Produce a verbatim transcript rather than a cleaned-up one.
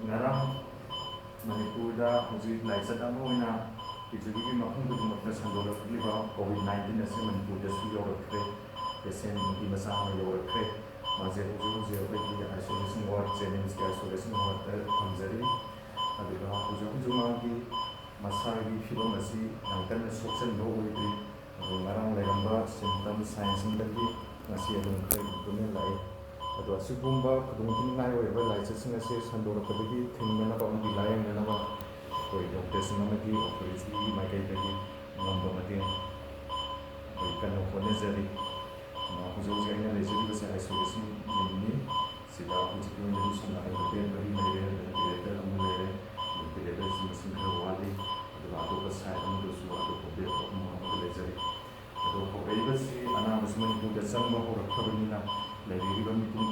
ꯉꯔꯥꯡ ꯃꯅꯤꯄꯨꯔꯗ ꯍꯧꯖꯤꯛ ꯂꯥꯏꯆꯠ ꯑꯃ ꯑꯣꯏꯅ ꯄ꯭ꯔꯤꯊꯤꯕꯤꯒꯤ ꯃꯐꯝ ꯈꯨꯗꯤꯡꯃꯛꯇ ꯁꯟꯗꯣꯔꯛꯂꯤꯕ ꯀꯣꯚꯤꯗ ꯅꯥꯏꯟꯇꯤꯟ ꯑꯁꯤ ꯃꯅꯤꯄꯨꯔꯗꯁꯨ ꯌꯧꯔꯛꯈ꯭ꯔꯦ꯫ ꯄꯦꯁꯦꯟ ꯅꯨꯄꯤ ꯃꯆꯥ ꯑꯃ ꯌꯧꯔꯛꯈ꯭ꯔꯦ꯫ ꯃꯥꯁꯦ ꯍꯧꯖꯤꯛ ꯍꯧꯖꯤꯛ ꯑꯩꯈꯣꯏꯒꯤ isolation ward, JNIMSꯀꯤ isolation wardꯇ ꯊꯝꯖꯔꯤ꯫ ꯑꯗꯨꯒ ꯍꯧꯖꯤꯛ ꯍꯧꯖꯤꯛ ꯃꯥꯒꯤ ꯃꯁꯥꯒꯤ ꯐꯤꯕꯝ ꯑꯁꯤ ꯌꯥꯝ ꯀꯟꯅ ꯁꯣꯛꯆꯟꯕ ꯑꯣꯏꯗ꯭ꯔꯤ꯫ ꯑꯗꯨ ꯉꯔꯥꯡ ꯂꯩꯔꯝꯕ symptom signꯁꯤꯡꯗꯒꯤ ꯉꯁꯤ ꯑꯗꯨꯝ ꯈꯔ improvement ꯂꯥꯛꯏ꯫ ꯑꯗꯣ ꯑꯁꯤꯒꯨꯝꯕ ꯈꯨꯗꯣꯡꯊꯤꯅꯤꯡꯉꯥꯏ ꯑꯣꯏꯔꯕ ꯂꯥꯏꯆꯠꯁꯤꯡ ꯑꯁꯤ ꯁꯟꯗꯣꯔꯛꯄꯗꯒꯤ ꯊꯤꯡꯅꯅꯕ ꯑꯃꯗꯤ ꯂꯥꯏꯌꯦꯡꯅꯅꯕ ꯑꯩꯈꯣꯏ ꯗꯣꯛꯇꯔꯁꯤꯡ ꯑꯃꯗꯤ ꯑꯣꯊꯣꯔꯤꯇꯤꯒꯤ ꯃꯥꯏꯀꯩꯗꯒꯤ ꯉꯝꯕ ꯃꯇꯦꯡ ꯑꯩꯈꯣꯏ ꯀꯟꯅ ꯍꯣꯠꯅꯖꯔꯤ꯫ ꯑ, ꯍꯧꯖꯤꯛ ꯍꯧꯖꯤꯛ ꯑꯩꯅ ꯂꯩꯖꯔꯤꯕꯁꯦ isolation roomꯅꯤ꯫ ꯁꯤꯗ ꯍꯧꯖꯤꯛꯀꯤ ꯑꯣꯏꯅꯗꯤ ꯁꯝꯅ ꯍꯥꯏꯔꯕꯗ bed ꯃꯔꯤ ꯂꯩꯔꯦ, ventilator ꯑꯃ ꯂꯩꯔꯦ, ventilatorꯁꯤ ꯃꯁꯤꯡ ꯈꯔ ꯋꯥꯠꯂꯤ꯫ ꯑꯗꯨꯒ ꯑꯇꯣꯞꯄ side ꯑꯃꯗꯁꯨ ꯑꯇꯣꯞꯄ bed ꯑꯍꯨꯝ ꯑꯃꯒ ꯂꯩꯖꯔꯤ꯫ ꯑꯗꯣ ꯍꯧꯔꯛꯏꯕꯁꯤ ꯑꯅꯥꯕꯁꯤ ꯃꯅꯤꯄꯨꯔꯗ ꯆꯪꯕ ꯍꯧꯔꯛꯈ꯭ꯔꯕꯅꯤꯅ ꯂꯩꯕꯤꯔꯤꯕ ꯃꯤꯄꯨꯝ